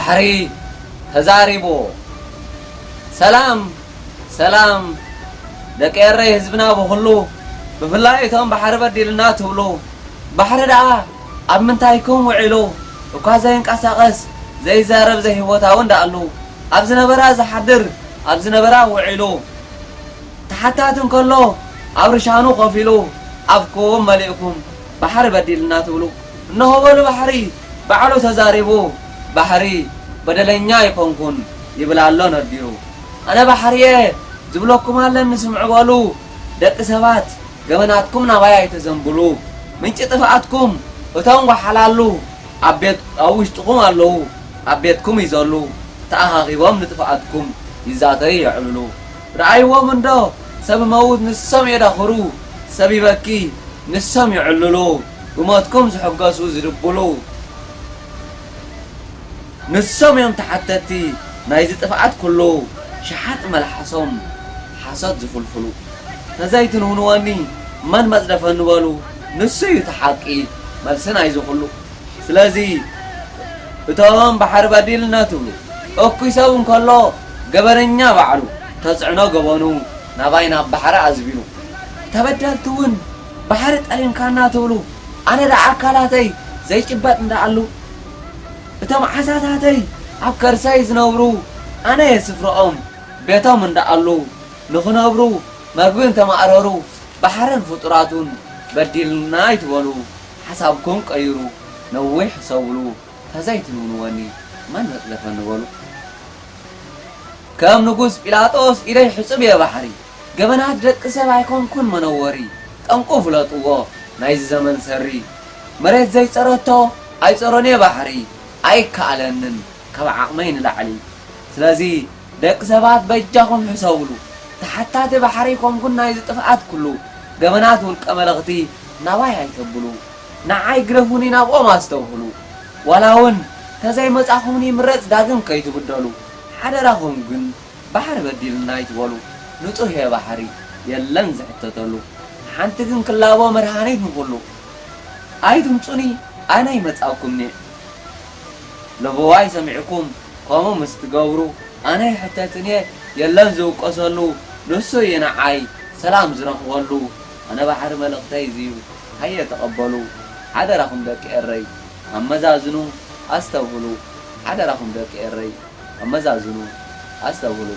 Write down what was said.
ባሕሪ ተዛሪቡ። ሰላም ሰላም ደቂ ኤረይ ህዝብና ብኹሉ፣ ብፍላይ እቶም ባሕሪ በዲልና ትብሉ። ባሕሪ ደኣ ኣብ ምንታይኩም ውዒሉ? እኳ ዘይንቀሳቐስ ዘይዛረብ ዘይህይወታዊ እንዳኣሉ፣ ኣብ ዝነበራ ዝሓድር ኣብ ዝነበራ ውዒሉ። ተሓታቲ እንከሎ ኣብ ርሻኑ ኮፍ ኢሉ ኣፍኩም መሊእኩም ባሕሪ በዲልና ትብሉ። እነሆ በሉ ባሕሪ ባዕሉ ተዛሪቡ። ባሕሪ በደለኛ ኣይኮንኩን ይብል ኣሎ ነዲሩ። ኣነ ባሕሪየ ዝብለኩም ኣለኒ ስምዑ በሉ። ደቂ ሰባት ገበናትኩም ናባይ ኣይተዘንብሉ። ምንጪ ጥፍኣትኩም እቶም ጓሓላሉ ኣብ ቤት ኣብ ውሽጥኹም ኣለዉ። ኣብ ቤትኩም ይዘሉ። ተኣኻኺቦም ንጥፍኣትኩም ይዛተዩ የዕልሉ። ረኣይዎም እንዶ ሰብ መውት ንሶም የዳኽሩ። ሰብ ይበኪ ንሶም ይዕልሉ። ብሞትኩም ዝሕገሱ ዝድብሉ። ንሶም እዮም ተሓተቲ ናይዚ ጥፍኣት ኩሉ። ሸሓጥ መልሓሶም ሓሶት ዝፍልፍሉ። ተዘይትንውንወኒ መን መጽደፈኒ በሉ። ንሱ እዩ እቲ ሓቂ መልሲ ናይዚ ኩሉ። ስለዚ እቶም ባሕሪ በዲልና ትብሉ፣ እኩይ ሰብ እንከሎ ገበነኛ ባዕሉ ተጽዕኖ ገበኑ ናባይ ናብ ባሕሪ ኣዝቢሉ። ተበደልቲ እውን ባሕሪ ጠሊምካና ትብሉ፣ ኣነ ደኣ ኣካላተይ ዘይጭበጥ እንዳኣሉ፣ እቶም ዓሳታተይ ኣብ ከርሰይ ዝነብሩ ኣነ እየ ስፍርኦም ቤቶም እንዳኣሉ፣ ንኽነብሩ መግቢ እንተማእረሩ ባሕርን ፍጡራቱን በዲልና ኣይትበሉ። ሓሳብኩም ቀይሩ ነዊሕ ሕሰብሉ። ተዘይትንውንወኒ መን መጽደፈኒ በሉ። ከም ንጉስ ጲላጦስ ኢደይ ሕጹብ እየ ባሕሪ። ገበናት ደቂ ሰብ ኣይኮንኩን መነወሪ። ጠንቁ ፍለጥዎ ናይዚ ዘመን ሰሪ። መሬት ዘይጸረቶ ኣይጸሮን እየ ባሕሪ። ኣይከኣለንን ካብ ዓቕመይ ንላዕሊ። ስለዚ ደቂ ሰባት በጃኹም ሕሰብሉ። ተሓታቲ ባሕሪ ኣይኮንኩን ናይዚ ጥፍኣት ኩሉ። ገበናት ውልቀ መለኽቲ ናባይ ኣይተብሉ። ንዓይ ግደፉኒ ናብኦም ኣስተብህሉ። ዋላ እውን ተዘይመጻኹምኒ ምረጽ ዳግም ከይትብደሉ። ሓደራኹም ግን ባሕሪ በዲልና ኣይትበሉ። ንጹህ እየ ባሕሪ የለን ዝሕተተሉ። ሓንቲ ግን ክላቦ መድሃኒት ንኹሉ። ኣይትምጹኒ ኣነ ኣይመጻእኩምኒ። ለበዋይ ሰሚዕኩም ከምኡ ምስ ትገብሩ ኣነ ኣይሕተትን እየ የለን ዝውቀሰሉ። ንሱ እዩ ንዓይ ሰላም ዝረኽበሉ። ኣነ ባሕሪ መልእኽተይ እዚ እዩ ሃየ ተቐበሉ። ሓደራኹም ደቂ ኤረይ ኣመዛዝኑ ኣስተብህሉ። ሓደራኹም ደቂ ኤረይ ኣመዛዝኑ ኣስተብህሉ።